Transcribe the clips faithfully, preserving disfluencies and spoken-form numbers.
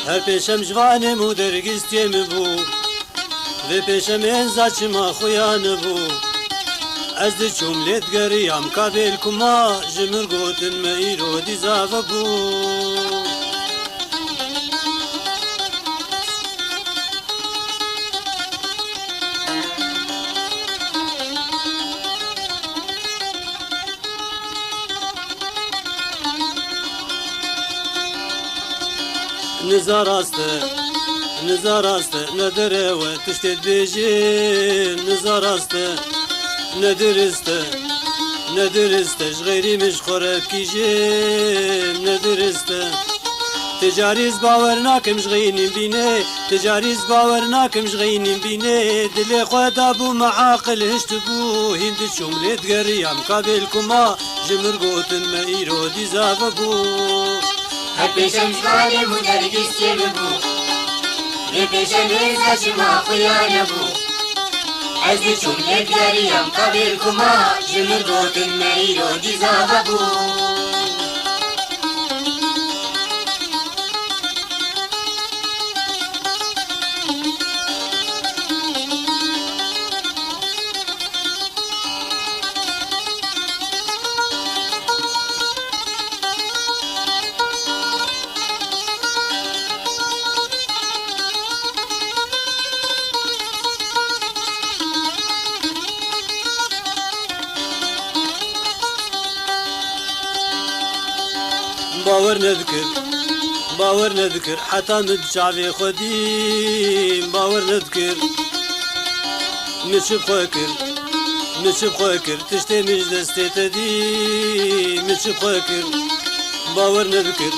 Her pêşem ji vanê min û dergîstiyê min bû. Vê pêşemê za çima xuya nebû. Ez diçûm lê digeriyam ka bêl ku ma, ji min gotin me îro dîza vebû. Niza rast e, niza rast e, ne derew e, tiştê dibêjin, niza rast e, ne dirist e, ne dirist e, ji xeyrî min ji xwe re bikîjin, ne dirist e. Ti carî ez bawer nakim ji xeynîn bînê, ti carî ez bawer nakim ji xeynîn bînê. Dilê xwe dabû me aqil hiştibû. Hîn diçûm lê digeriyam ka bêl ku ma, ji mir gotin me îro dîza vebû. Her pêşem ji balê min û dergîstiyê min bû. Lê pêşem hêza çima xuya nebû. Ez diçûm lê digeriyam ka bêl ku ma, ji min gotin me îro dîza vebû. Bawer nedikir, bawer nedikir, heta min bi çavê xwe dî, bawer nedikir. Min çi bi xwe kir, min çi bi xwe kir, tiştê min ji destê te dî, min çi bi xwe kir. Bawer nedikir,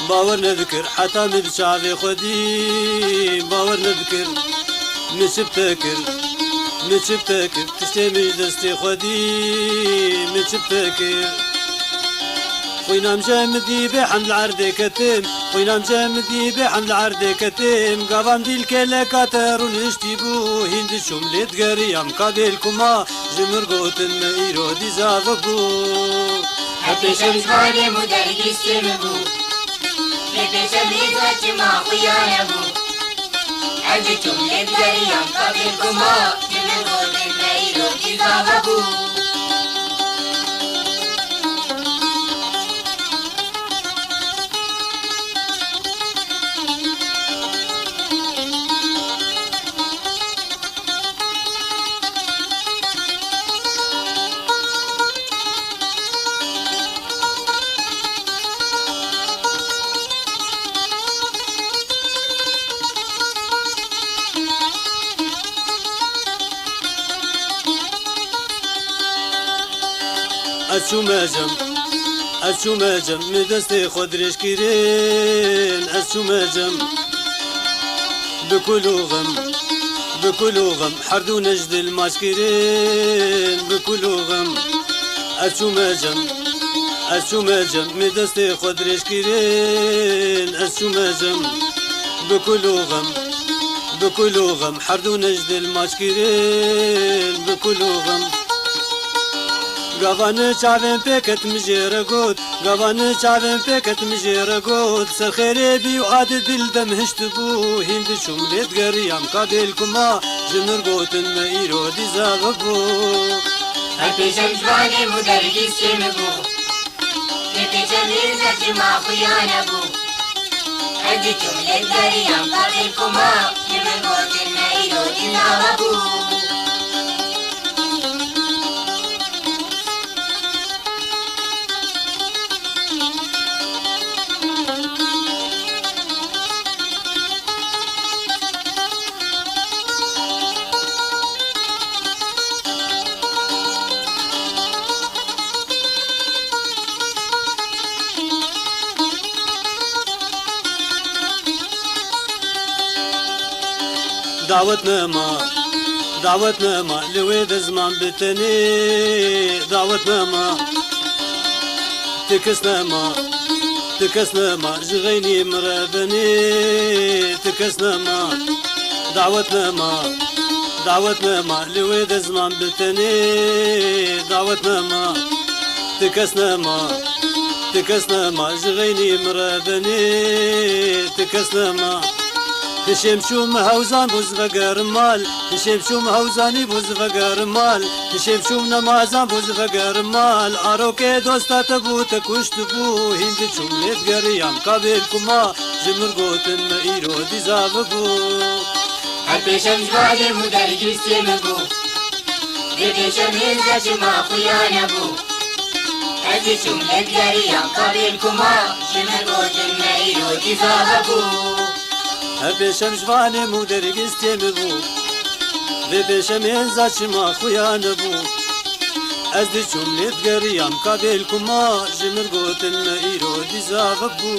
bawer nedikir, heta min bi çavê xwe dî, bawer nedikir. Min çi bi te kir, min çi bi te kir, tiştê min ji destê xwe dî, min çi bi te kir. Xwîna min cem dî bê hemd li erdê ketim, xwîna min cem dî bê hemd li erdê ketim. Gava min dî li kêleka te rûniştî bû, hîn diçûm lê digeriyam ka bêl ku ma, ji mir gotin me îro dîza vebû. Her pêşem ji balê min û dergîstiyê min bû. Lê pêşem hêza çima xuya nebû. Ez diçûm lê digeriyam ka bêl ku ma, ji min gotin me îro dîza vebû. Ez çûme cem, ez çûme cem, min destê xwe dirêj kirin, ez çûme cem. Bi kul û xim, bi kul û xim, herdû ne ji dil maç kirin, bi kul û xim. Ez çûme cem, ez çûme cem, min destê xwe dirêj kirin, ez çûme cem. Bi kul û xim, bi kul û xim, herdû ne ji dil maç kirin, bi kul û xim. Gava ni çavên pê ket min jê re got, gava ni çavên pê ket min jê re got, ser xêrê bî û a di dil dem hişt bû, hîn diçûm lê digeriyam ka bêl ku ma, ji mir gotin me îro dîza vebû. Her pêşem ji balê min û dergîstiyê min bû. Lê pêşem hêza çima xuya nebû. Ez diçûm lê digeriyam ka bêl ku ma, ji min gotin me îro dîza vebû. Dawet nema, dawet nema, li wê de ziman bi tenê, dawet nema. Ti kes nema, ti kes nema, ji xeynî min re benê, ti kes nema. Dawet nema, dawet nema, li wê de ziman bi tenê, dawet nema. Ti kes nema. Ti kes nema ji xeynî min re benê, ti kes nema. Hişêm şûm hewzan bû zivegerim mal, hişêm şûm hewzanî bû zivegerim mal, hişêm şûm nemazan bû zivegerim mal. Arokê dosta te bû, te kuştibû, hîn diçûm lê digeriyam kabêl kuma. Ji min gotin me îro dîza bibû. Her pêşem ji badê mû dergîstê min bû. Vê pêşemê zaçima xuya nebû. Ez diçûm lê digeriyam kabêl kuma. Ji min gotin me îro dîza hebû. Her pêşem ji vanê mû dergîstê min bû. Vê pêşemê zaçima xuya nebû. Ez diçûm lê digeriyam kabêl kuma. Ji min gotin me îro dîza hebû.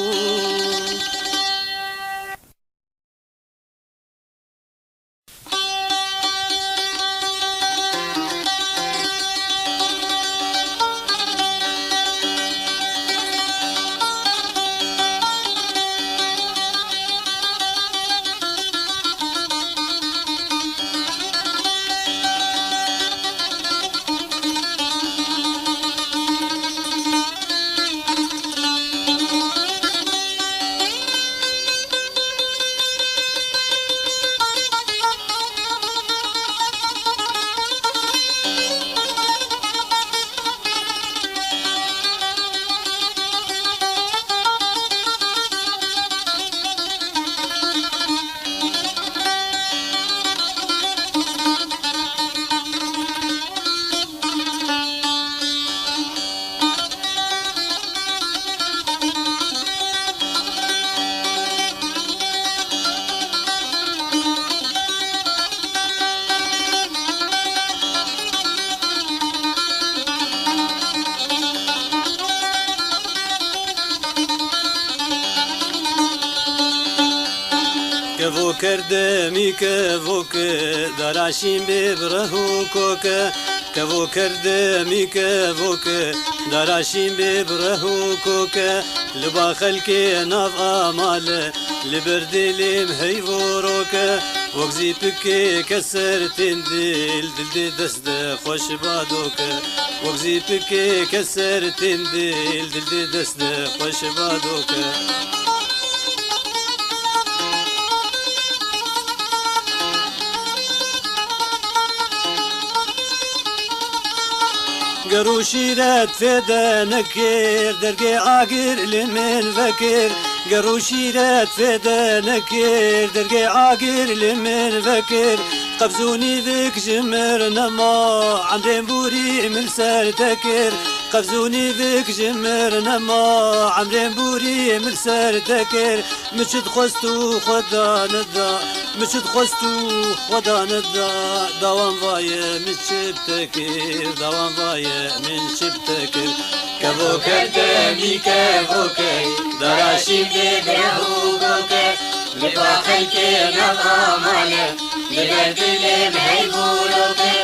Kevo kerdemî kevoke, dara şîn bê bi reh û koke. Kevo kerdemî kevoke, dara şîn bê bi reh û koke. Li ba xelkê nav amale, li ber dilêm heyvoroke. Wek zîpikê keser tên dil, dil dê dest de xweş badoke. Wek zîpikê keser tên dil, dil dê dest de xweş badoke. Ger û şîret fêde nekir, dergê agir li min vekir. Ger û şîret fêde nekir, dergê agir li min vekir. Qebz û nîvik ji mir nema, emrên bûrî min ser tekir. Qebz û nîvik ji mir nema, emrên bûrî min ser tekir. Min çi dixwest û xwe da neda, min çi dixwest û xwe da neda. Dawan vaye min çi bi te kir, dawan vaye min çi bi te kir. Kevo kerdemî kevoke, dara şîvdê bi reh û goke. Li ba xelkê nav amale, li ber dilê min heyvûroke.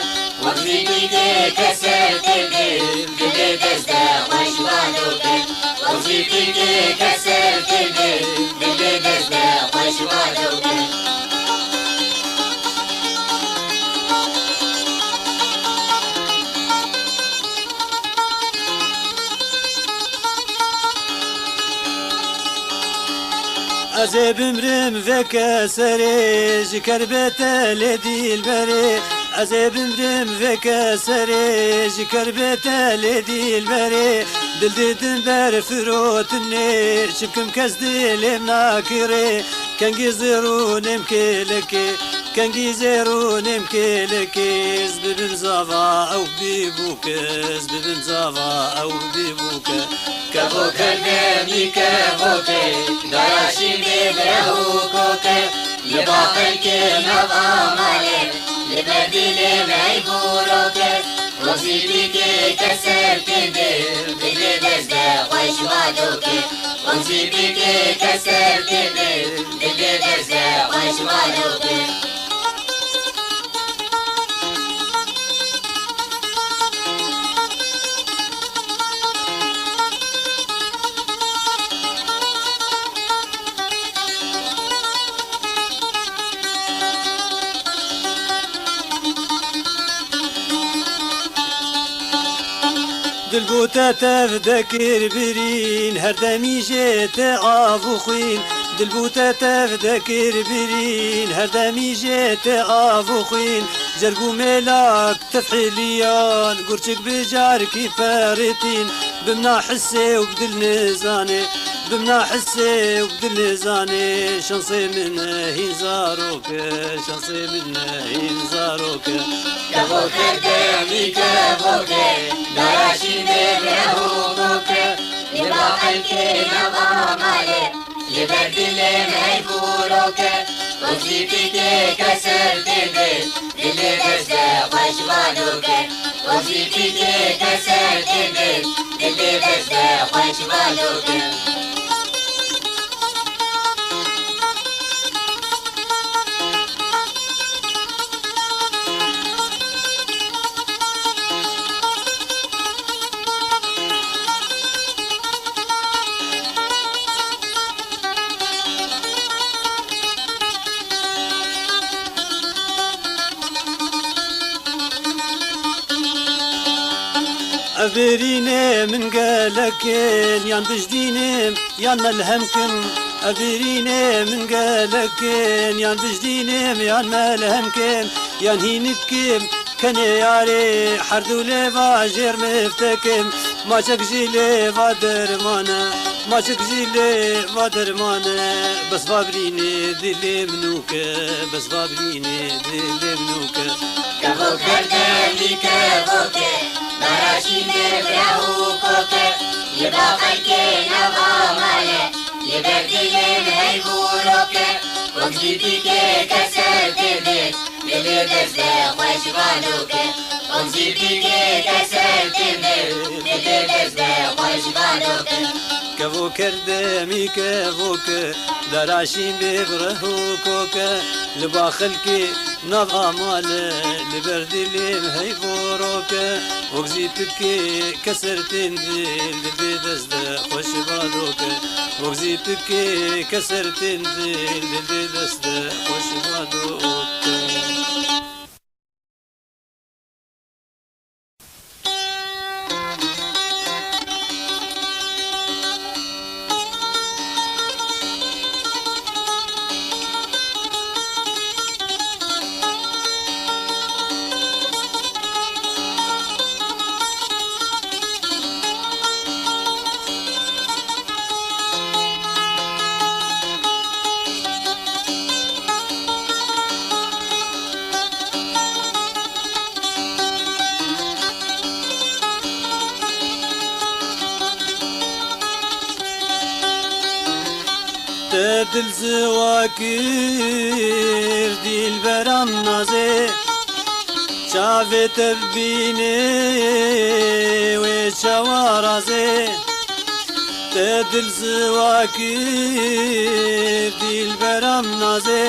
Wek zîpikê keser tê dê, dilê dest de xweş badoke. Wek zîpikê keser tê dê, dilê dest de xweş badoke. Ez ê bimrim vê keserê, ji kerbê te lê dîlberê. Ez ê bimrim vê keserê, ji kerbê te lê dîlberê. Dil didim ber firotinê, çi bikim kes dilêm nakirê. Kengî zêr û nêm kêlekê, kengî zêr û nêm kêlekê. Ez bibim zava ew bî bûke, ez bibim zava ew bî bûke. Kevo kerdemî kevoke, dara şîvê bi reh û koke. Li ba xelkê nav amale, li ber dilê me heyvûroke. Wek zîpikê keser tê dê, dilê dest de xweş badoke. Wek zîpikê keser tê dê, dilê dest de xweş badoke. Dil bû te tev dekir birîn, her demî jê te av û xwîn. Dil bû te tev dekir birîn, her demî jê te av û xwîn. Cerg û mêlak tefhiliyan, gurçik bi carkî perîtîn. Bimna hisê û bi dil nizanê, bimna hisê û bi dil nizanê. Şansê min e hîn zarok e, şansê min e hîn zarok e. Kevo kerdemî kevoke, daraşî me bi reho koke. Li baxelkê nava male, li ber dilê me heyv û roke. Ozî pîkê keser têde, dilê dest de xweş valo ke. Ozî pîkê keser têde, dilê dest de xweş valo ke. Ev birînê min gelek in, yan dijdînim, yan melhem kim. Ev birînê min gelek in, yan dijdînim, yan melhem kim, yan hînik kim. Kenê yarê herdû lê va jêr miftekim. Maçek jî lê va derman e, maçek jî lê va derman e. Bes va birînê dilê min û ke, bes va birînê dilê min û ke. Kevo kerdemî kevoke, daraşî me bi reho koke. Li ba xelkê nava male, li ber dilê me heyv û roke. Wek jî pîkê keser têde, dilê dest de xweş valo ke. Wek jî pîkê keser têde, dilê dest de xweş valo ke. Kevo kerdemî kevoke, daraşî me bi reho koke. Li ba xelkê nava male, li ber dilê me heyv û roke. Wek zîpikê keser tên dil, dilê dest de xweş valo ke. Wek zîpikê keser tên dil, dilê dest de xweş valo ke. Te dil ziwa kir, dîlberam nazê. Çavê te bibîne wê çawa razê. Te dil ziwa kir, dîlberam nazê.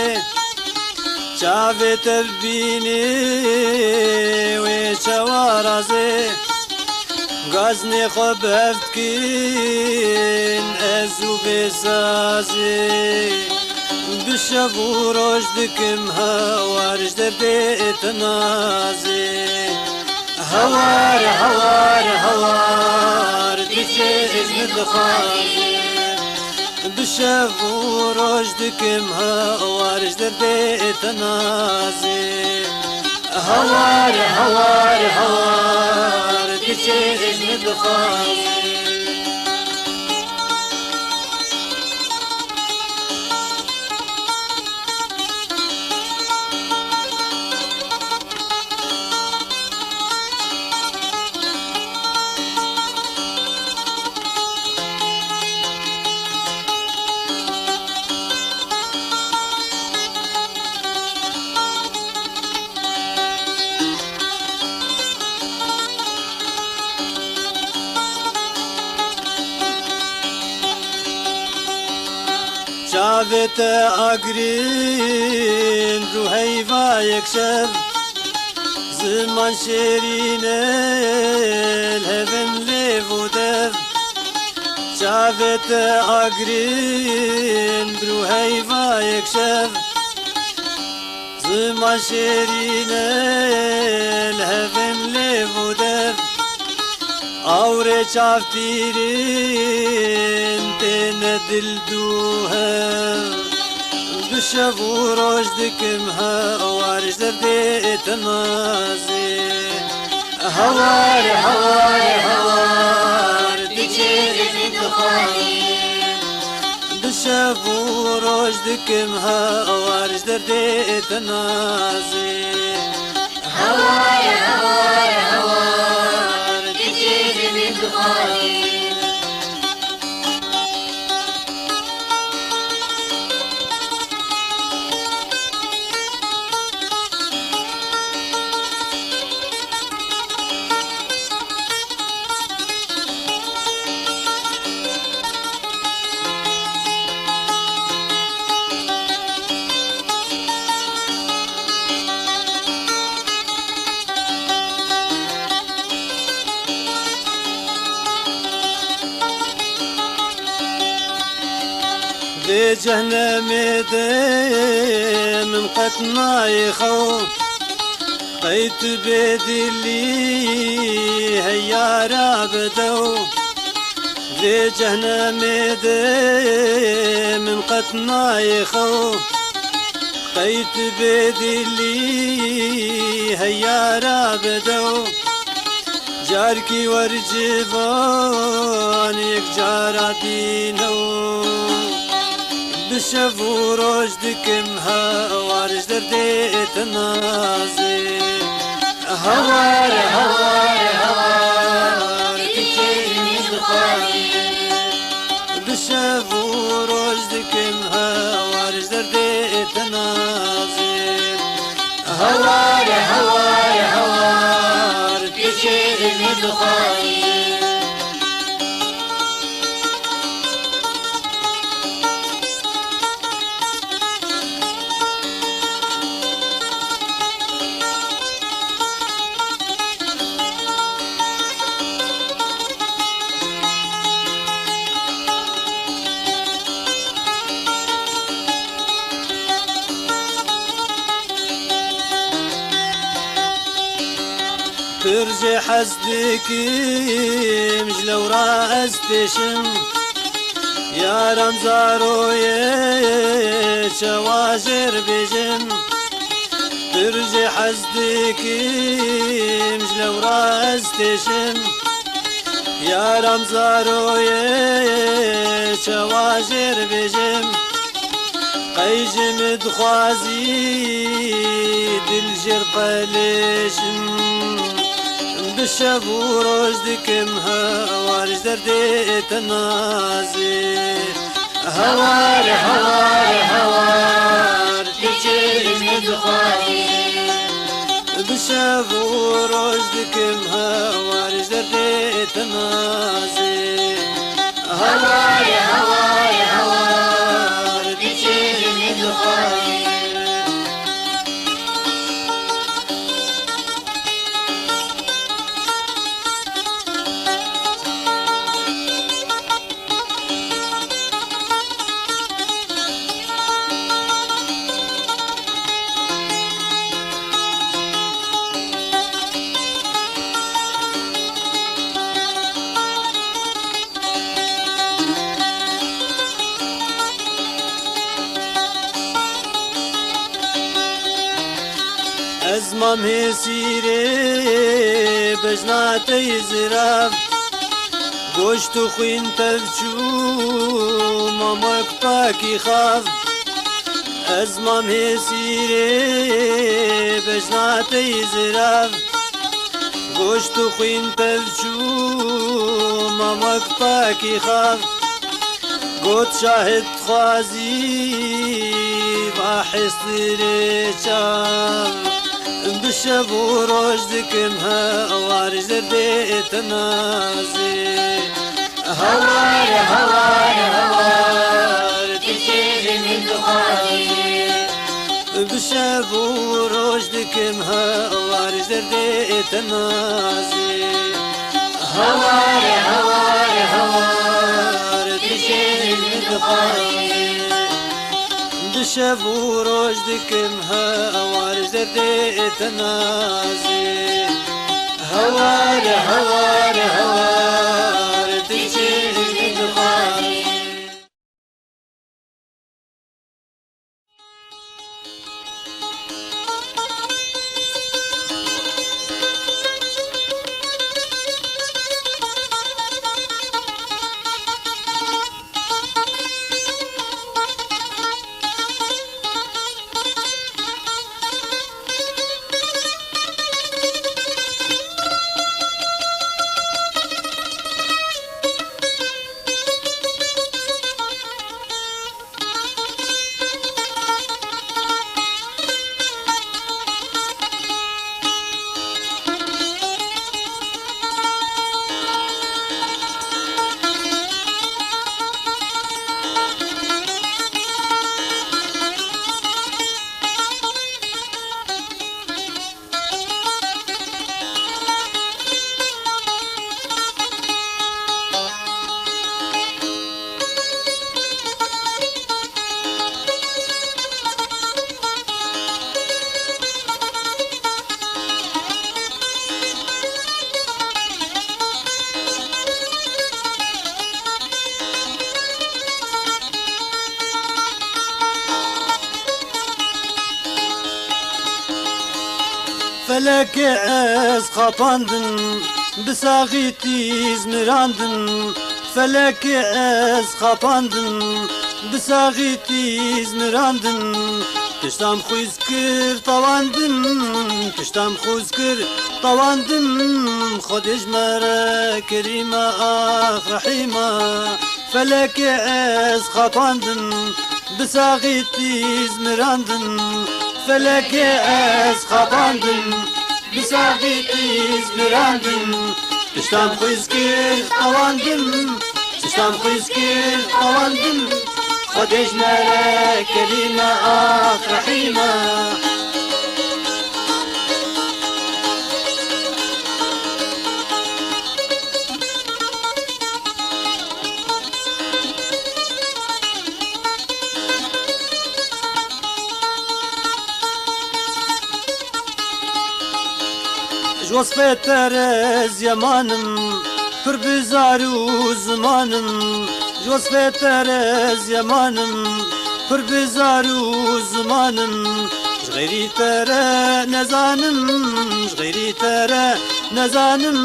Çavê te bibîne wê çawa razê. Gaznê xwe bi hev dikin ez û vê sazê. Bi şev û roj dikim hawar ji derdê te nazê. Hawar, hawar, hawar, tu çi ji min dixwazî? Bi şev û roj dikim hawar ji derdê te nazê. Hawar, hawar, hawar, tu çi ji min dixwazî? Çavê te agirin rû heyva yek şev. Ziman şêrîn e li hevin lêv û dev. Çavê te agirin rû heyva yek şev. Ziman şêrîn e li hevin lêv û dev. Hewrê çavtîrin têne dil dû hev. Bi şev û roj dikim hewar ji derdê te nazê. Hewar, hewar, hewar, tu çêrê min dixwazî. Bi şev û roj dikim hewar ji derdê te nazê. Hewar, hewar, hewar, tu çêrê min dixwazî. Vê cehnemê de min qet nayê xew. Qey tu bêdilî heyara bedew. Vê cehnemê de min qet nayê xew. Qey tu bêdilî heyara bedew. Carkî wer civan yek cara dînew. Bi şev û roj dikim hewar ji derdê te nazê. Hewar, hewar, hewar, tu çêrê min dixwazî. Bi şev û roj dikim hewar ji derdê te nazê. Hewar, hewar, hewar, tu çêrê min dixwazî. Pir jê hez dikim, ji lewra ez têşim. Yaram zaroyê çawa jêr bêjim. Pir jê hez dikim, ji lewra ez têşim. Yaram zaroyê çawa jêr bêjim. Qey ji min dixwazî dil jêr qelêşim. Bi şev û roj dikim hewar ji derdê te nazê. Hewar, hewar, hewar, tu çêrê min dixwazî. Bi şev û roj dikim hewar ji derdê te nazê. Hewar, hewar, hewar, tu çêrê min dixwazî. Ez mam hêsîrê bejna te yê zirav. Goşt û xwîn tev çû, mam wek pakî xav. Ez mam hêsîrê bejna te yê zirav. Goşt û xwîn tev çû, mam wek pakî xav. Got şahid dixwazî va hêstirê çav. Bi şev û roj dikim hewar ji derdê te nazê. Hewar, hewar, hewar, tu çêrê min dixwazî. Bi şev û roj dikim hewar ji derdê te nazê. Hewar, hewar, hewar, tu çêrê min dixwazî. Bi şev û roj dikim hewar ji derdê te nazê. Hewar, hewar, hewar. Felekê ez xapandin, bi saxî tîz mirandin. Felekê ez xapandin, bi saxî tîz mirandin. Tiştam xwîz kir tawandin, tiştam xwîz kir tawandin. Xwedê ji me re kerîme, ax rehîme. Felekê ez xapandin, bi saxî tîz mirandin. Felekê ez xapandin, bi saxî tîz mirandin. Tiştam xwîz kir tawandin, tiştam xwîz kir tawandin. Xwedê ji me re kerîme, ax rehîme. Ji wesfê te re ez yemanim, pir bi zar û zimanim. Ji wesfê te re ez yemanim, pir bi zar û zimanim. Ji xeyrî te re nezanim, ji xeyrî te re nezanim.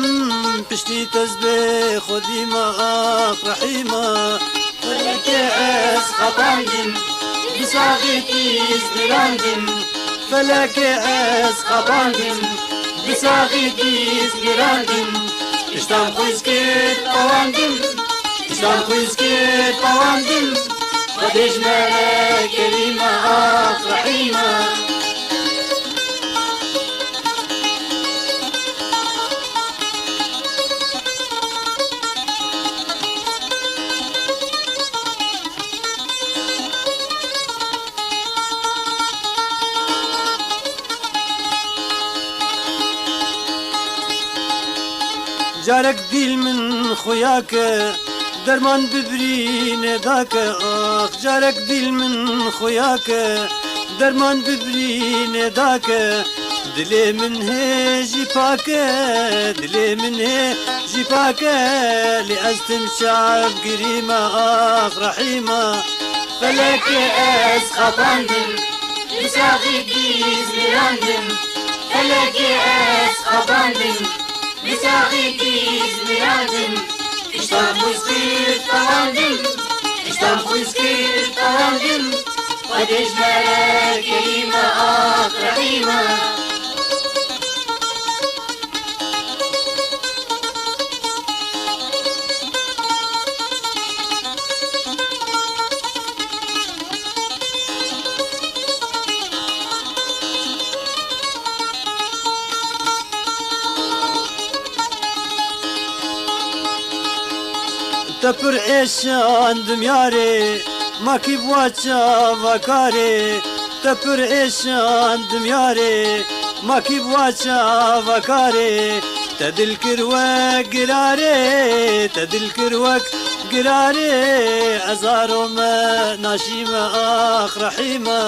Piştî te ez bê xwedî me, ax rehîme. Felekê ez xapandin, bi saxî tîz mirandin. Felekê ez xapandin, bi saxî tîz mirandin. Tiştam xwîz kir tawandin, tiştam xwîz kir tawandin. Xwedê ji me re kerîme, ax rehîme. Carek dîl min xuya ke, derman bi birînê dake, ax. Carek dîl min xuya ke, derman bi birînê dake. Dilê min hê jî pak e, dilê min hê jî pak e, lê ez tim çav girîme, ax rehîme. Felekê ez xapandin, bi saxî tîz mirandin. Felekê ez xapandin, bi saxî tîz mirandin. Tiştan xwîz kir tawandin, tiştan xwîz kir tawandin. Xwedê ji me re kerîme, ax rehîme. Te pir êşandim yarê, ma kî bi wa çava karê. Te pir êşandim yarê, ma kî bi wa çava karê. Te dil kir wek girarê, te dil kir wek girarê. Ez zaro me naşîme, ax rehîme.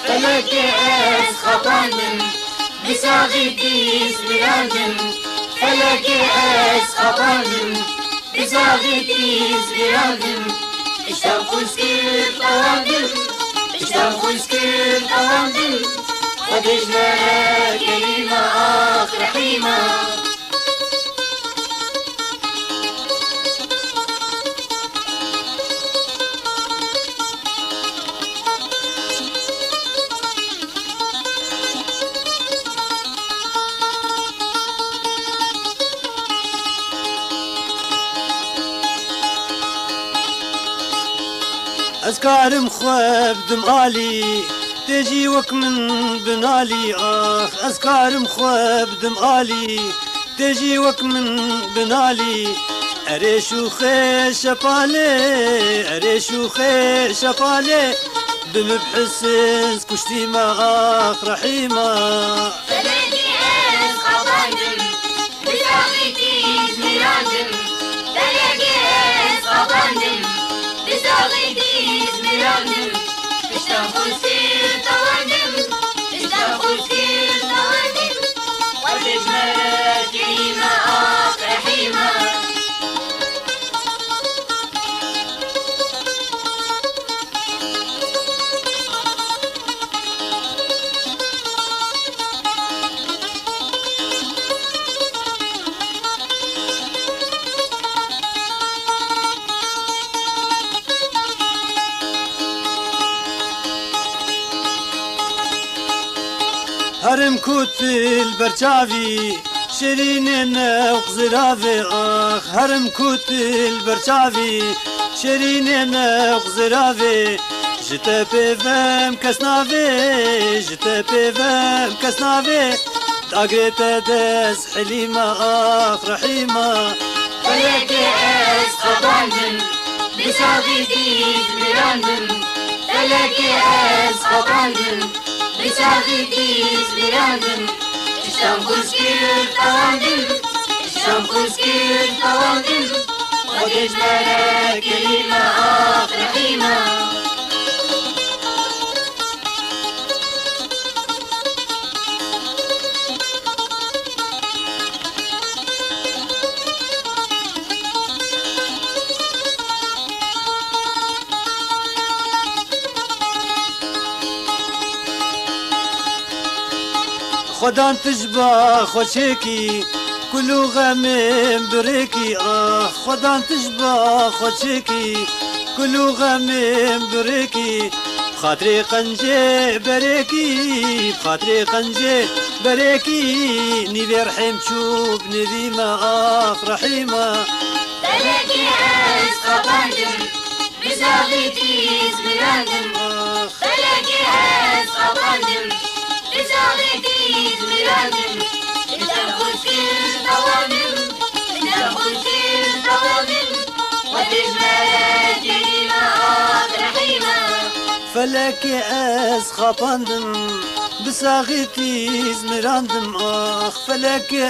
Felekê ez xapandin, bi saxî tîz mirandin. Felekê ez xapandin, bi saxî tîz mirandin. Tiştan xwîz kir tawandin, tiştan xwîz kir tawandin. Xwedê ji me re kerîme, ax rehîme. Ez karim xwe bidim alî, tê jî wek min binalî, ax. Ez karim xwe bidim alî, tê jî wek min binalî. Erê şûxê şepalê, erê şûxê şepalê. Bi min bi hisiz kuştî me, ax rehîme. Felekê ez xapandin, bi saxî tîz mirandin. Felekê ez xapandin, bi saxî tîz mirandin. Tiştan xwîz kir tawandin, tiştan xwîz kir tawandin. Xwedê ji me re kerîme, ax rehîme. Herim kutil berçavî, şêrînê newq ziravê, ax, herim kutil berçavî, şêrînê newq ziravê. Ji te pêvem kes navê, ji te pêvem kes navê. Dagirê te dest Helîma, ax, Rehîma. Felekê ez xapandim, bi saxî dîz mirandim. Felekê ez xapandim, bi saxî dîz mirandim. Tiştan xwîskir tawandim, tiştan xwîskir tawandim. Xwedê ji me re kerîme, ax, Rehîme. Xwedan tij ba xweçêkî, kul û xemên birêkî, ax, Xwedan tij ba xweçêkî, kul û xemên birêkî. Bi xatirê qencê berekî, bi xatirê qencê berekî, nîvê rihêm çû bi nêvî me, ax, Rehîme. Felekê ez xapandim, bi saxî dîz mirandim. Ax. Felekê ez xapandim, bi saxî dîz mirandim. Bi sax xwîskir tawandim, bi sax xwîskir tawandim. Xwedê ji me re kerîme, ax, Rehîme. Felekê ez xapandim, bi saxî dîz mirandim, ax. Felekê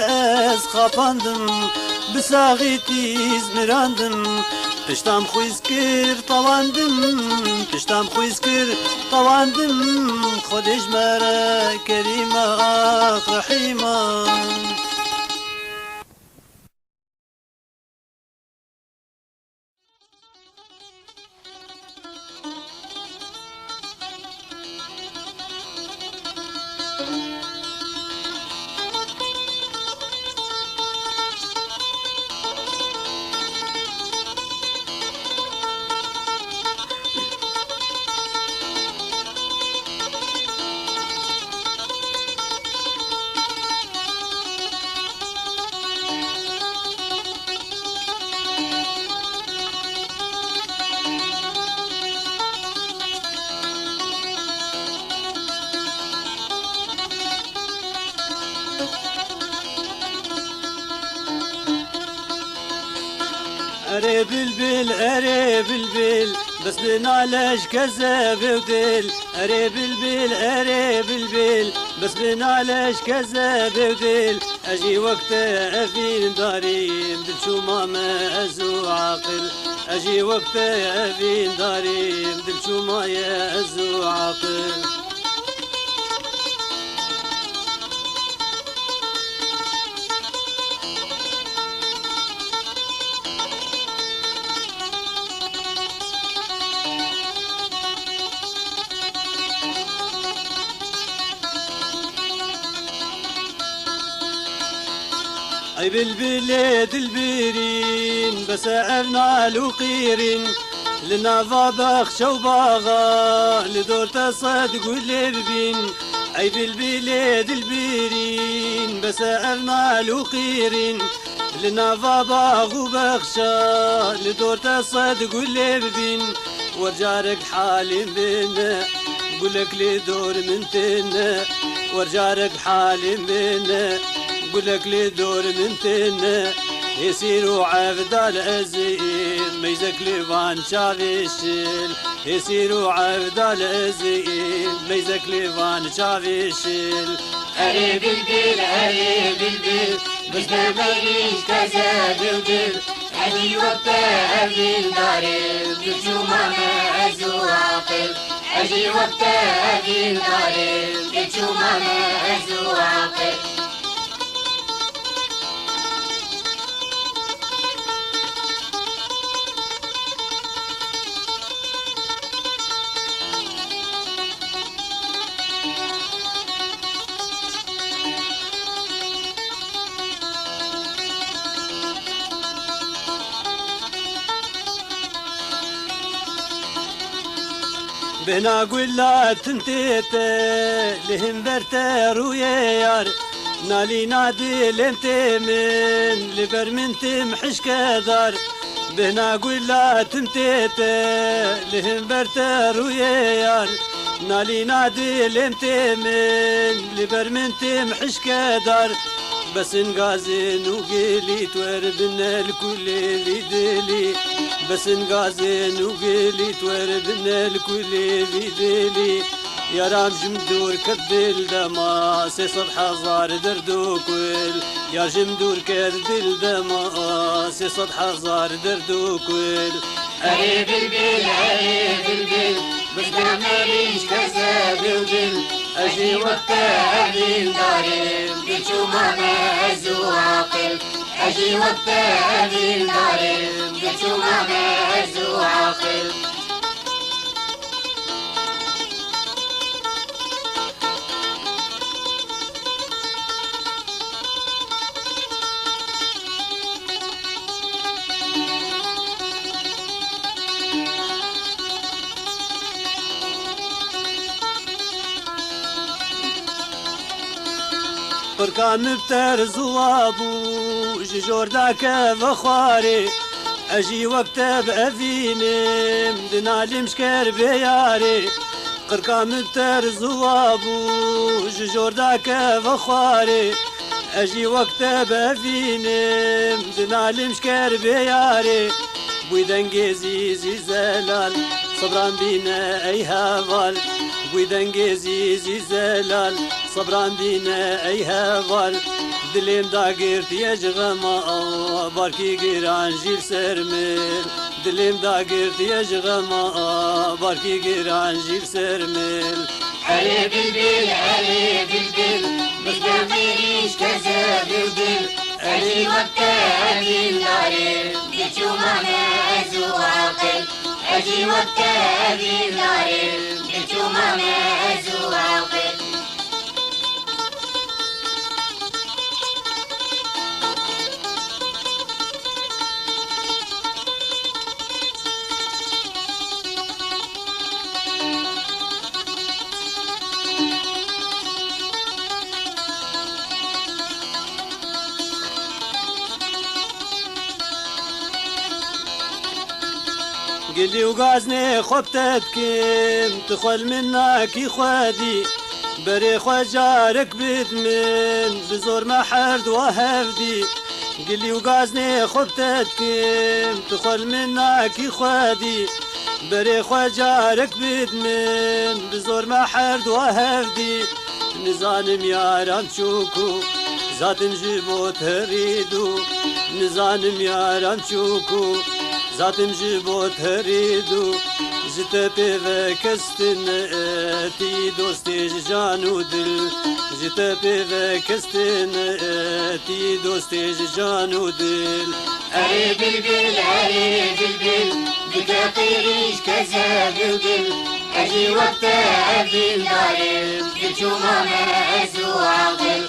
ez xapandim, bi saxî dîz mirandim. Piştam xwîskir tawandim, piştam xwîskir tawandim. Xwedê ji me re kerîme, ax, Rehîme. Erê bilbil, erê bilbil, bes bi nale ji kezebê û dil. Erê bilbil, erê bilbil, bes bi nale ji kezebê û dil. Ez jî wek te evîndarîm, dilçûma me ez û aqil. Ez jî wek te evîndarîm, dilçûma ye ez û aqil. Ey bilbilê dilbirîn, bes e ev nal û qîrîn, li nava bexçe û baxa, li dor te sed gulê bibîn. Ey bilbilê dilbirîn, bes e ev nal û qîrîn, li nava bax û bexça, li dor te sed gulê bibîn. Wer carek halî min e, gulek li dor min têne. Wer carek halî min e, gulek li dor min têne. Hêsîr û evdal ez ê, meyzek li van çavê şil. Hêsîr û evdal ez ê, meyzek li van çavê şil. Erê bilbil, erê bilbil, bişte merîş teze dildil. Ez jî wek te evîndarê, dilçûma me ez û aqil. Ez jî wek te evîndarê, dilçûma me ez û aqil. Bêhna gula tim tê te, li hember te rûyê yar. Nalîna dilêm tê min, li ber min tim hişkedar. Bêhna gula tim tê te, li hember te rûyê yar. Nalîna dilêm tê min, li ber min tim hişkedar. Besin gazin û gilî tu er bine li kulê vî dilî. Besin gazin û gilî tu er bine li kulê vî dilî. Yaram jim dûr ket dil dema sê sed hezar derd û kul. Yar jim dûr ket dil dema sê sed hezar derd û kul. Erê bilbil, erê bilbil, bizde merîş kese dildil. Ez jî wek te evîndarê, diçû mame ez û aqil. Ez jî wek te evîndarê, diçû mame ez û aqil. Qirka min bi te ziwa bû, ji jor dakeve xwarê. Ez jî wek te bi evînim, dinalim ji ker bê yarê. Qirka min ter ziwa bû, ji jor dakeve xwarê. Ez jî wek te bevînim, dinalim ji ker bê yarê. Bûy dengê zî zî zelal, sebran bîne ey heval. Bûy dengê zî zî zelal, sebran bîne ey heval. Dilêm dagirtiye ji xema, barkî giran jî li ser min. Dilêm dagirtiye ji xema, barkî giran jî li ser min. Erê bilbil, erê bilbil, bizde mirîş keze dildil. Ez jî wek te evîndarê, diçû mame ez û aqil. Ez jî wek te evîndarê, diçû mame ez û aqil. Gilî û gaznê xwe bi te dikim, tu xwe li min nakî xwedî. Berê xwe carek bid min, bi zor me her duwa hevdî. Gilî û gaznê xwe bi te dikim, tu xwe li min nakî xwedî. Berê xwe carek bid min, bi zor me her duwa hevdî. Nizanim yaram çûkû, zatim ji bo te rîdû. Nizanim yaram çûkû, zatim ji bo te rîdû. Ji te pê ve kes tine, tî dostê ji can û dil. Ji te pê ve kes tine, tî dostê ji can û dil. Erê bilbil, erê bilbil, dike qîrîş keze dildil. Ez jî wek te evîndarê, diçû mame ez û aqil.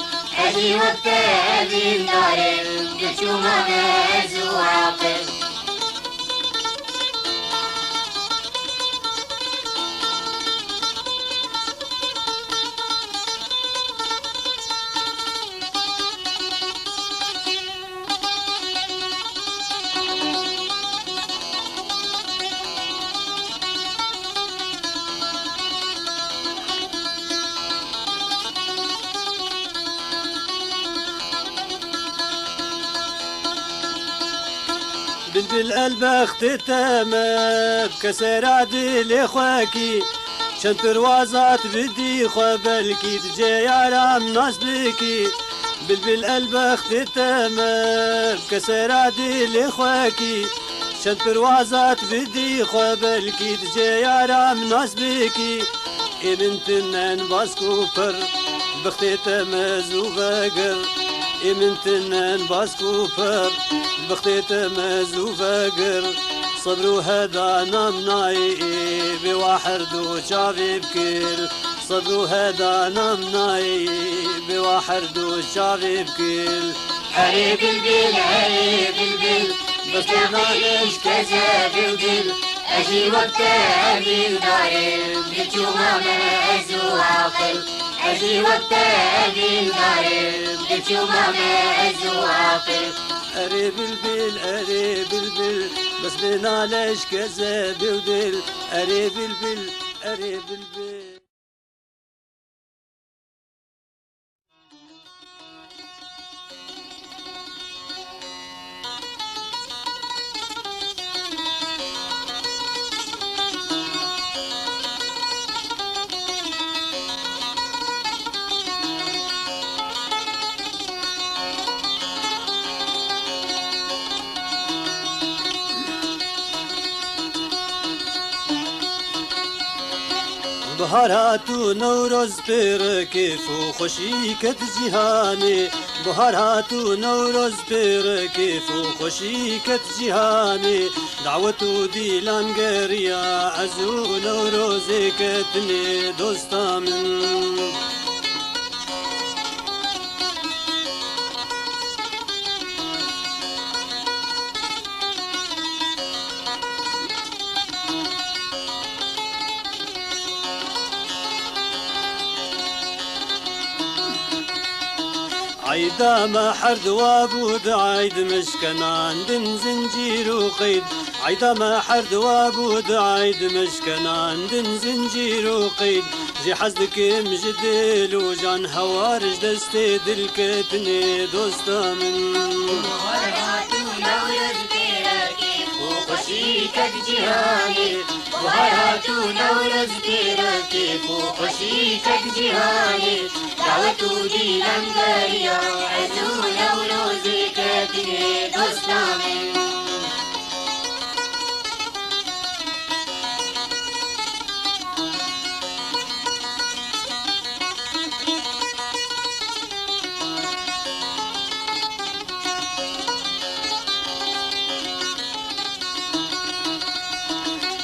Ez jî wek te evîndarê, diçû mame ez û aqil. Bilbil elbextê te me, bi kesera dilê xwe kî. Çend pirwazat bidî xwe belkî, di cê yaram nas bikî. Bilbil elbextê te me, bi kesera dilê xwe kî. Çend pirwazat bidî xwe belkî, di cê yaram nas bikî. Ê min tinen bask û pir, bixtê te me zû vegir. Ê min tinen bask û pir, bixtê te me zû vegir. Sebr û heda nam nayê, bê wa her du çavê bikir. Sebr û heda nam nayê, bê wa her du çavê bikir. Erê bilbil, erê bilbil, dostê nayê ji keze dildil. Ez jî wek te evîndar im, diçûma me ez û aqil. Ez jî wek te evîndar im, diçûma me ez û aqil. Erê bilbil, erê bilbil, bes bê nale ji kezebê û dil. Erê bilbil, erê bilbil. Bihar hat û Newroz pê re kêf û xweşî ket cîhanê. Bihar hat û Newroz pê re kêf û xweşî ket cîhanê. Dawet û dîlan geriya, ez û Newrozê ketinê dosta min. Eyda me her diwa bû di eyd mişkenandin zincîr û qeyd. Eyda me her diwa bû di eyd mişkenandin zincîr û qeyd. Jê hez dikim ji dil û can hewar ji destê dil ketinê dosta min. Bahar hat û Newroz pê re kêf û xweşî ket cîhanê. Bahar hat û Newroz pê re kêf û xweşî ket cîhanê. Dawet û dîlan geriya, ez û Newrozê ketinê dosta min.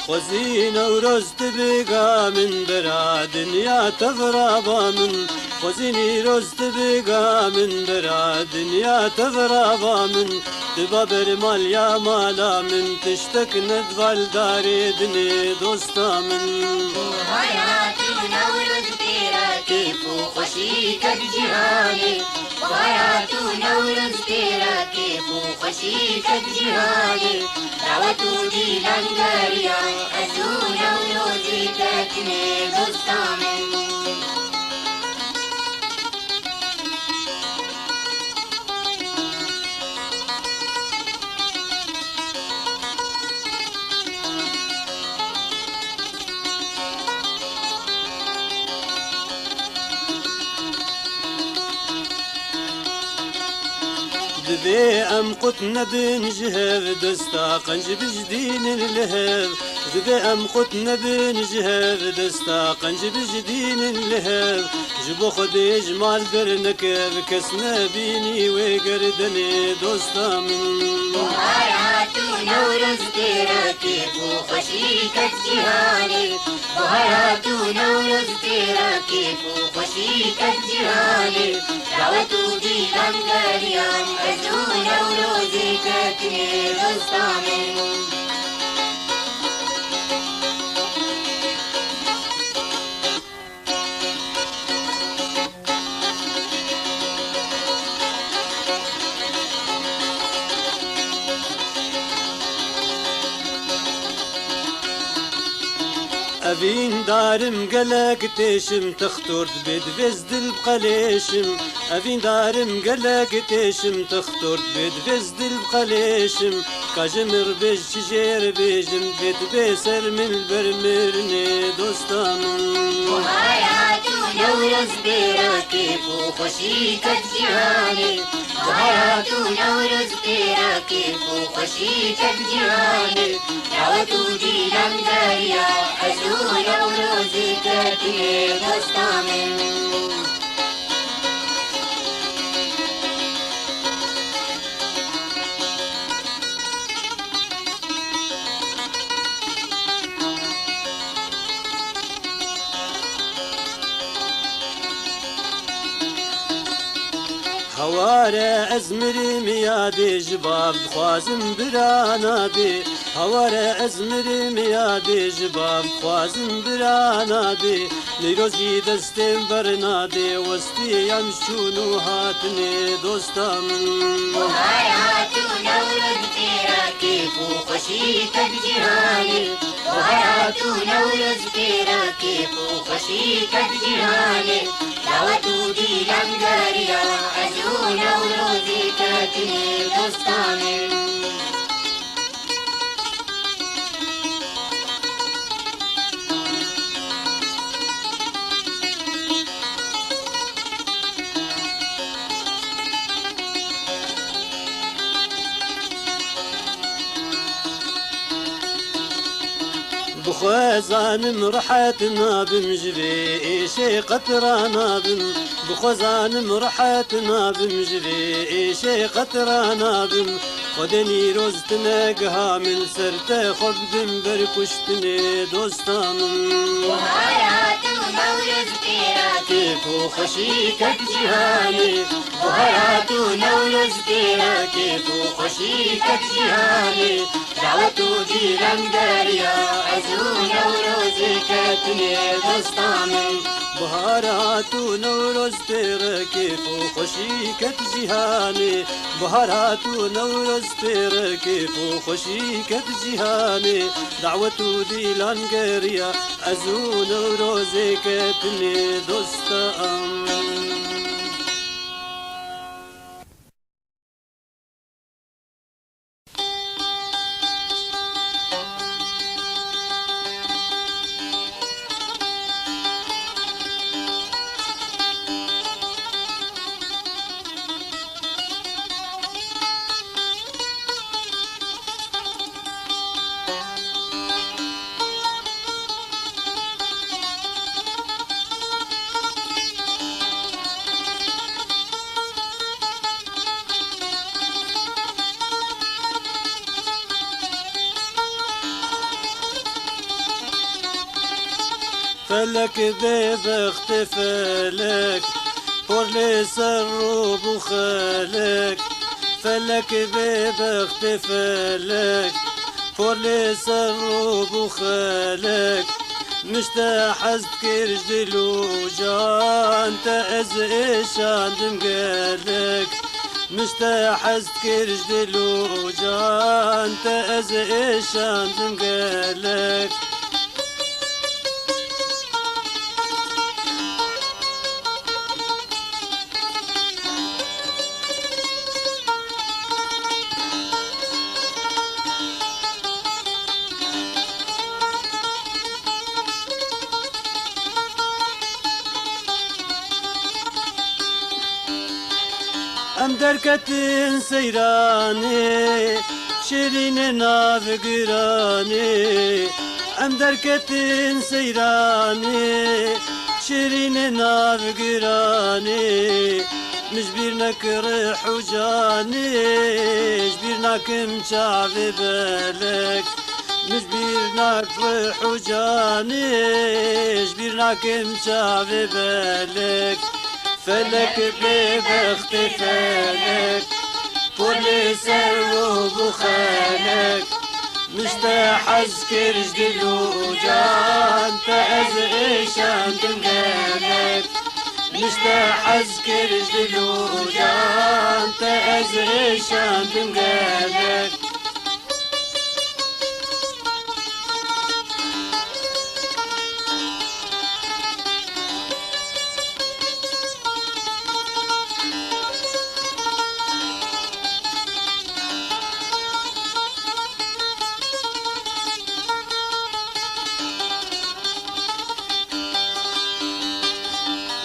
Xwezî Newroz tu bêga min bira dinya tev raba min. Xwezî Nîroz tu bêga min bira dinya tev raba min. Tu baber mal ya mala min, tiştek nedval darê dinê dosta min. Bahar hat û Newroz pê re kêf û xweşî ket cîhanê. Bahar hat û Newroz pê re kêf û xweşî ket cîhanê. Dawet û dîlan geriya, ez û Newrozê ketinê dosta min. Divê em qut nebin ji hev, desta qenc bijdînin li hev. Divê em qut nebin ji hev, desta qenc bijdînin li hev. Ji bo Xwedê ji mal dernekev, kes nebînî wê gerdenê dosta min. Bahar hat û Newroz pê re kêf û xweşî ket cîhanê. Bahar hat û Newroz pê re kêf û xweşî ket cîhanê. Dawet û dîlan geriyan, ez û Newrozê ketinê dosta min. Evîndarim gelek têşim, textor dibê divê ez dil biqelêşim. Evîndarim gelek têşim, textor dibê divê ez dil biqelêşim. Ka ji min re bêj çi jê re bêjim, vê tu bê ser min li ber mirinê dosta min. Bahar hat û Newroz pê re kêf û xweşî ket cîhanê. Bahar hat û Newroz pê re kêf û xweşî ket cîhanê. Dawet û dîlan geriya, ez û Newrozê ketinê dosta min. Hewa Haware ez mirim yadê ji bav dixwazim bira nadê. Haware ez mirim yadê ji bav dixwazim bira nadê. Nîrozî destên bernadê, westî em çûn û hatinê dosta min. Buhar hat û Newroz têra kêf û xweşî ket cîhanê. Buhar hat û Newroz têra kêf û xweşî ket cîhanê. Dawet û dîlan geriya, ez û Newrozê ketinê dosta min. Bixwezanim rehet nabim ji vê êşê qet ranabim. Bixwezanim rehet nabim ji vê êşê qet ranabim. Xwedê nîroz tine giha min ser te xwe bidim ber kuştinê dosta min. Buhar hat û Newroz têra kêf û xweşî ket cîhanê. Buhar hat û Newroz têra kêf û xweşî ket cîhanê. Dawet û dîlan geriya, ez û Newrozê ketinê dosta min. Buhar hat û Newroz têra kêf û xweşî ket cîhanê. Buhar hat û Newroz têra kêf û xweşî ket cîhanê. Dawet û dîlan geriya, ez û Newrozê ketinê dosta min. Felek bê bextê felek, por lê ser rû bû xelek. Felek bê bextê felek, por lê ser rû bû xelek. Min ji te hez dikir ji dil û can, te ez êşandim gelek. Min ji te hez dikir ji dil û can, te ez êşandim gelek. Em derketin seyranê, şêrînê nav giranê. Em derketin seyranê, şêrînê nav giranê. Min ji bîr nekir rih û canê, ji bîr nakim çavê belek. Min ji bîr nak rih û canê, ji bîr nakim çavê belek. Felek bê bextê felek, polê ser rû bû xelek. Min ji te hez kir ji dil û can, te ez êşandim gelek. Min ji te hez kir ji dil û can, te ez êşandim gelek.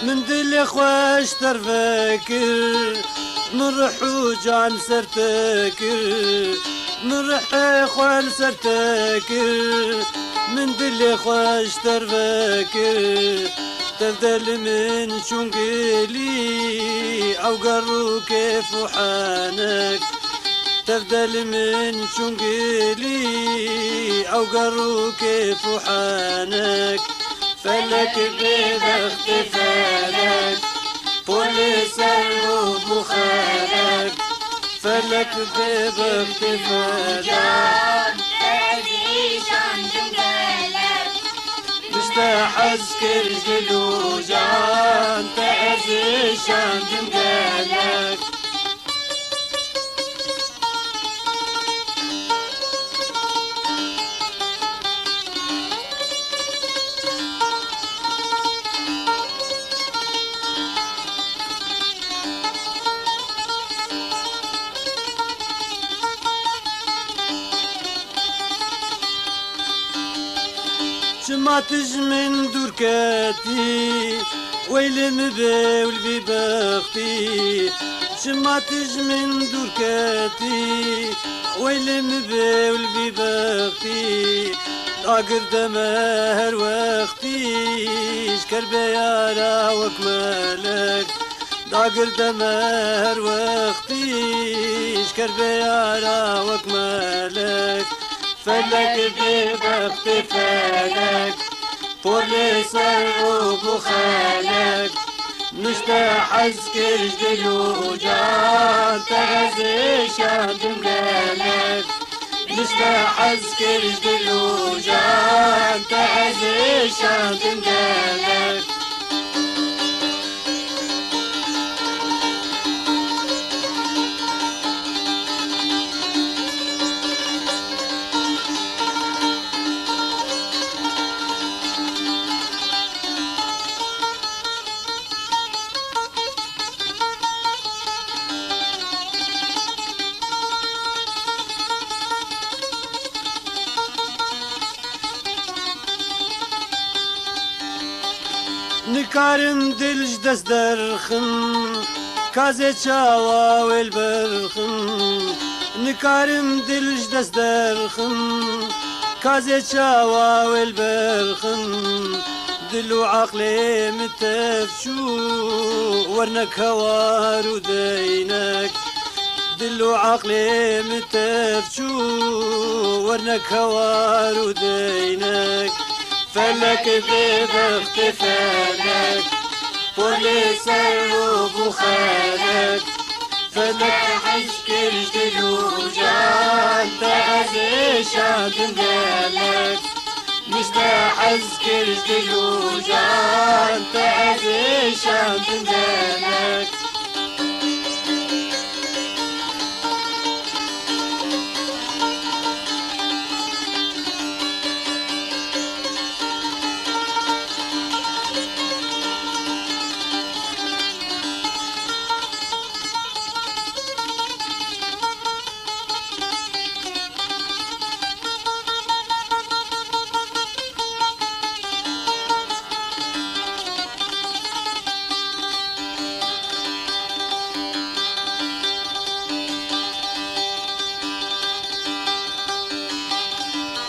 Min dilê xwe ji te re vekir, min rih û can ser te kir. Min rihê xwe li ser te kir, min dilê xwe ji te re vekir. Tevde li min çûn gilî, ew ger û kêf û henek. Tevde li min çûn gilî, ew ger û kêf û henek. Felek bê bextê felek, Polê ser û bû xelek, felek bê bextê felek. Can, te ez îşandim gelek. Nişte hez kir ji dil û can, te ez îşandim gelek. Çima tu ji min dûr ketî, weylê min bê û li vî bextî. Çima tu ji min dûr ketî, weylê min bê û li vî bextî. Dagir de me her wextî, ji kerbeyara wek melek. Dagir de me her wextî, ji kerbeyara wek melek. Felek bê bextê felek, polê ser û bû xelek. Nişte hez kir ji dil û can, te ez êşandim gelek. Nişte hez kir ji dil û can, te ez êşandim gelek. Nikarim dil ji dest derxim, kazê çawa wê li ber xim. Nikarim dil ji dest derxim, kazê çawa wê li ber xim. Dil û aqlê min tev çû, wernek hewar û deynek. Dil û aqlê min tev çû, wernek hewar û deynek. Felek bê bextê felek, polê ser û bû xelek. Felek hez kir ji dil û can, te ez êşandim gelek. Nişte hez kir ji dil û can, te ez êşandim gelek.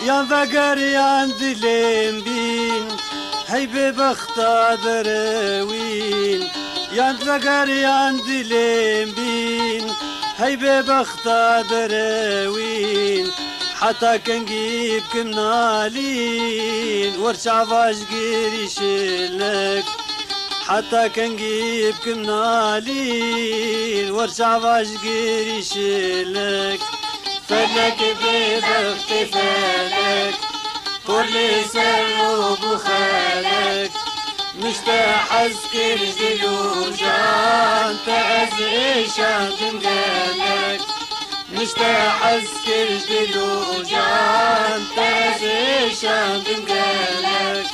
Yan veger yan dilên bîn, hey bê bexta derewîn. Yan veger yan dilên bîn, hey bê bexta derewîn. Heta kengî bikim nalîn, wer çava ji girî şilek. Heta kengî bikim nalîn, wer çava ji girî şilek. Felek bê bextê felek, polê ser û bû xelek. Nişte hez kir ji dil û can, te ez êşandim gelek. Nişte hez kir ji dil û can, te ez êşandim gelek.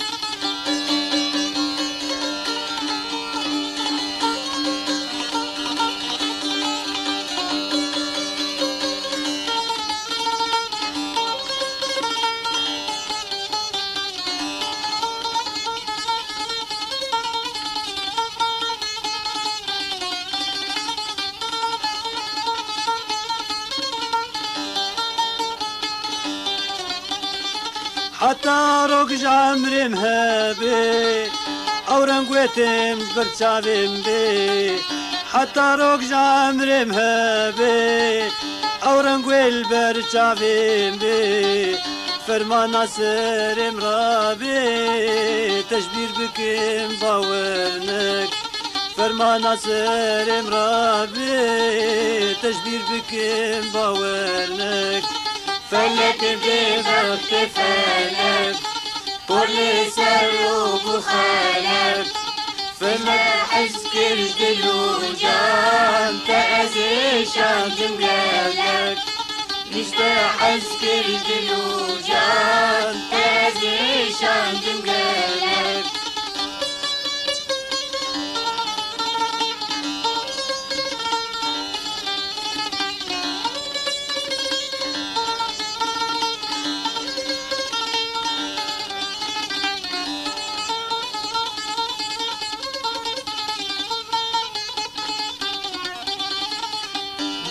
Heta rok ji emrê min hebe, ew reng wê tên ber çavê min bê. Heta rok ji emrê min hebe, ew reng wê li ber çavê min bê. Fermana serê min rabe, te ji bîr bikim bawer nek. Fermana serê min rabê, tedbîr bikim bawer nek. Felek bê bextê felek, por li ser rû bû xelek. Felek hez kir ji dil û can, te ez ê şandim gelek. Nişte hez kir ji dil û can, te ez ê şandim gelek.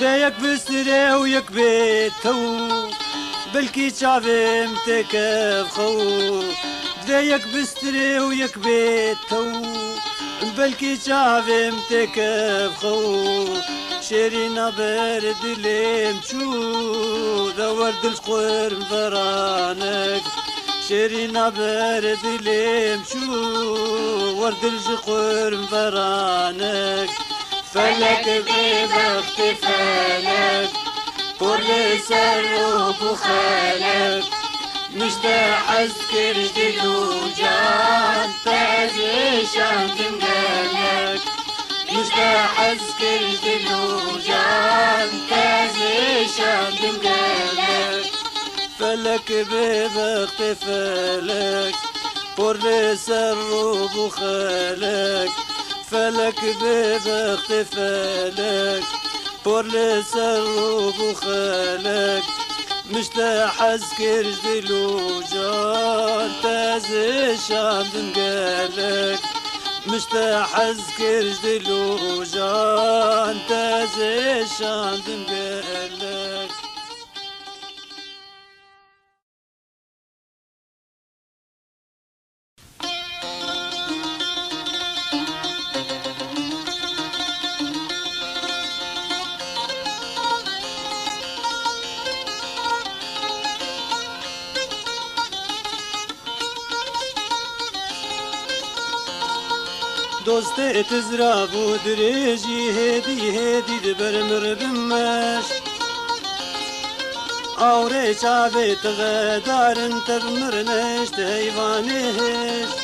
Dê yek bistirê û yek bê tew, belkî çavê min têkev xew. Dê yek bistirê û yek bê tew, belkî çavê min têkev xew. Şêrîna ber dilê min çû, de wer dil ji xwe min veranek. Şêrîna ber dilê min çû, wer dil ji xwe min veranek. Felek bê bextê felek, por li ser rû bû xelek. Nişte hez kir ji dil û can, te ez ê şandim gelek. Nişte hez kir ji dil û can, te ez ê şandim gelek. Felek bê bextê felek, por li ser rû bû xelek. Felek bê bextê felek, por li ser rû bû xelek. Min ji te hez kir ji dil û can, te ez ê şandim gelek. Min ji te hez kir ji dil û can, te ez ê şandim gelek. Dostê tizra bû dirêjî, hêdî hêdî di ber mir bimeşt. Awrê çavê te xedar in, te bi mir neşt heyvanê hêşt.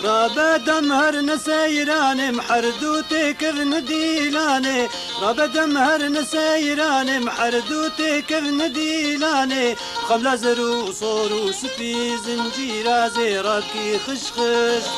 Rabe dem her ne seyranê, em her du têkevin dîlanê. Rabe dem her ne seyranê, em her du têkevin dîlanê. Xemla zer û sor û spî, zincîra zêrakî xişxişt.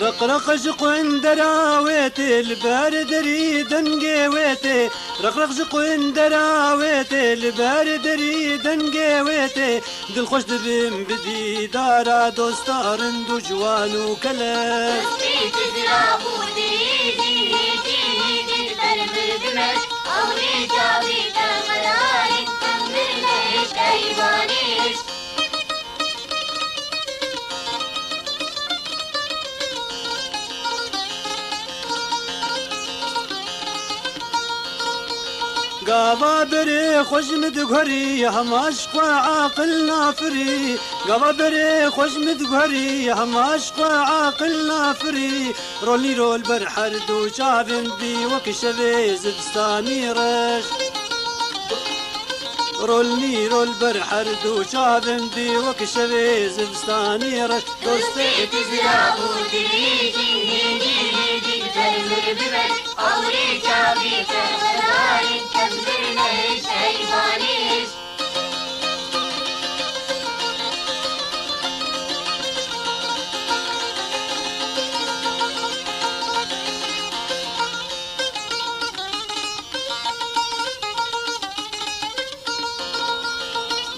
Reqreq ji qundera wê tê, li ber derî dengê wê tê. Reqreq ji qundera wê tê, li ber derî dengê wê tê. Dilxweş dibim bi dîdara dosta rind û ciwan û kelek. Dostê tizra bû dirêjî, hêdî hêdî di ber mir dimeşt. Awrê çavê te xedarî, te mir nehişt, eyvanê hişt. Gava berê xwe ji min diguherî, hema ji xwe aqil nafirî. Gava berê xwe ji min diguherî, hema ji xwe aqil nafirî. Rolnî rol ber her du çavên bî wek şevê zivistanî reş. Rolnî rol ber her du çavên bî wek şevê zivistanî reş. Dostê tizra û dirêjî, hêdî hêdî li ber mir bibe. Awrê çavê te xedarî, te mir nehişt, eyvanê hişt.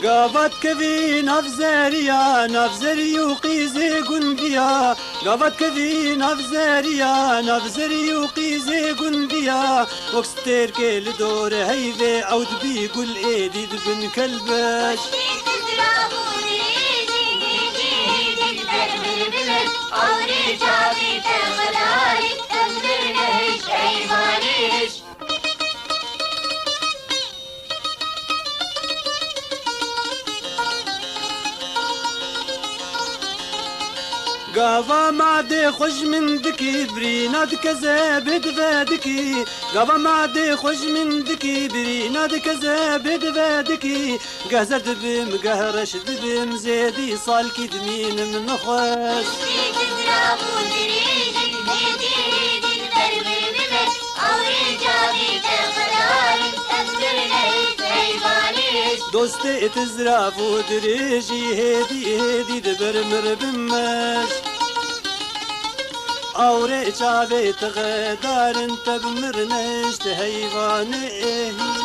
Gava dikevî nav zeriya, nav zerî û qîzê gundiya. Gava dikevî nav zeriya, nav zerî û qîzê gundiya. Wek stêrkê li dorê heyvê ew dibî gul êdî dibin kelbeş. Gava madê xwe ji min dikî, birîna dike zebê dive dikî. Gava madê xwe ji min dikî, birîna dike zebê dive dikî. Geh zer dibim, geh reş dibim, zêdî salkî dimînim nexweş. Dostê tizrav û dirêjî hêdî hêdî di ber mir bimeş. Awrê çavê tixedarin te bi mir neşt heyvanê êhî.